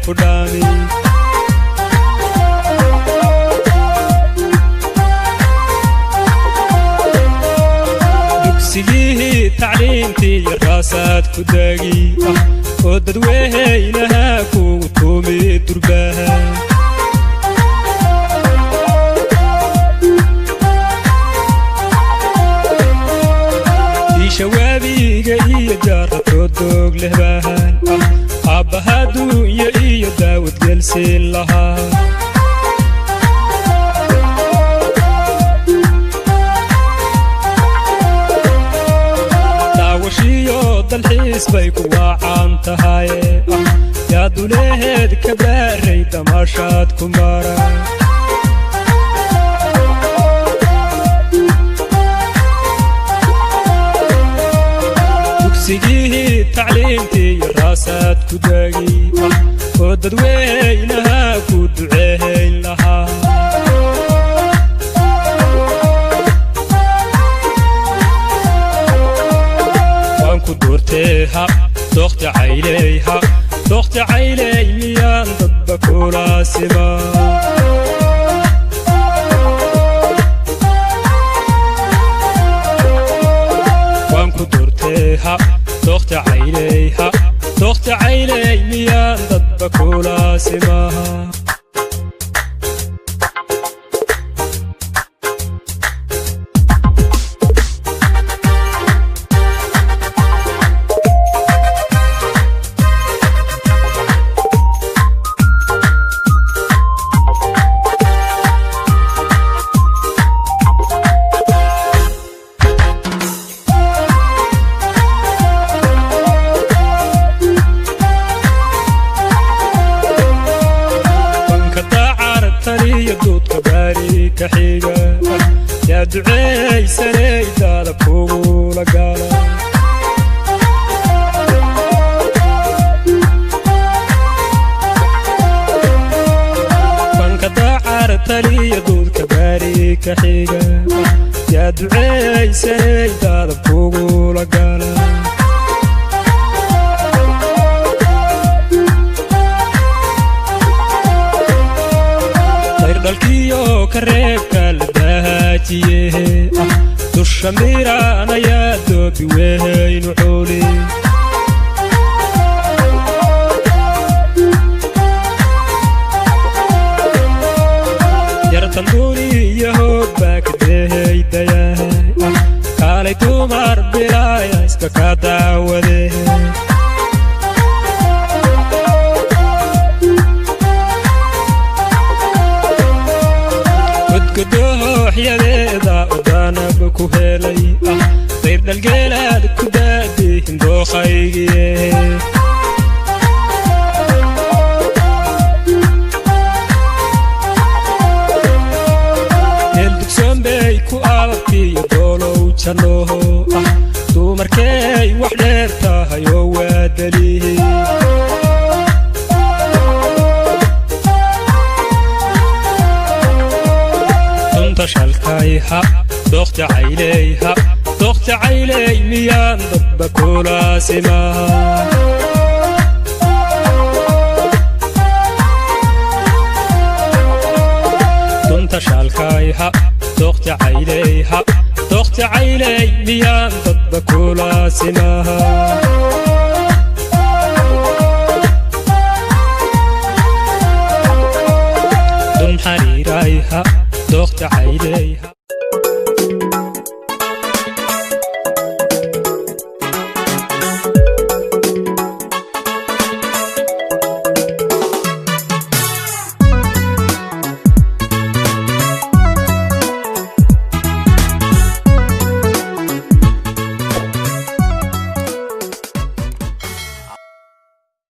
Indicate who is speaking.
Speaker 1: ku dhaami. Dugsigihii tacliintii iyo raasaad ku daagi oo dadweynaha kugu tuumi durbaha. Diishawaabiga iyo jaarratoo doog leh baahan aabbaha duunya iyo daawad gelsiin lahaa. Daawashiyo dalxiis bay ku waacaan tahaye yaa duleheed ka baaray damaashaad ku mara. Dugsigihii tacliintii iyo raasaad ku daagi oo dadweynaha ku duceehayn lahaa. Waan ku doortee ha dookta cayley ha dookta cayley miyaan dadba kula sima. Waan ku doortee ha dookta cayley ha dookta cayley miyaan dadba kula sima. Banka daacar taliya duudka baari ka xiga yaa ducaysanay daada kugula gala. Banka daacar taliya duudka baari ka xiga yaa ducaysanay daada kugula gala. Dayrdhalkiyo ka reebka la daajiye dusha miiraan ayaa doobi wehaynu xooli. Yartan duuniya hoog baa ka deehaydayahay kaalay dumar bilaaya iska ka daawade. Godgodooxyadeeda odaanab ku helay dayrdhalgeelaad ku daadihin dookhaygiye. Eeldugsoon bay ku alabtiyo doolow jannooho dumarkay wax dheer tahay oo waa daliihi. Dunta shalkay ha dookta cayley ha dookta cayley miyaan dadba kula simaa. Dunta shalkay ha dookta cayley ha dookta cayley miyaan dadba kula simaa. Dun xariiray ha dookta cayley ha.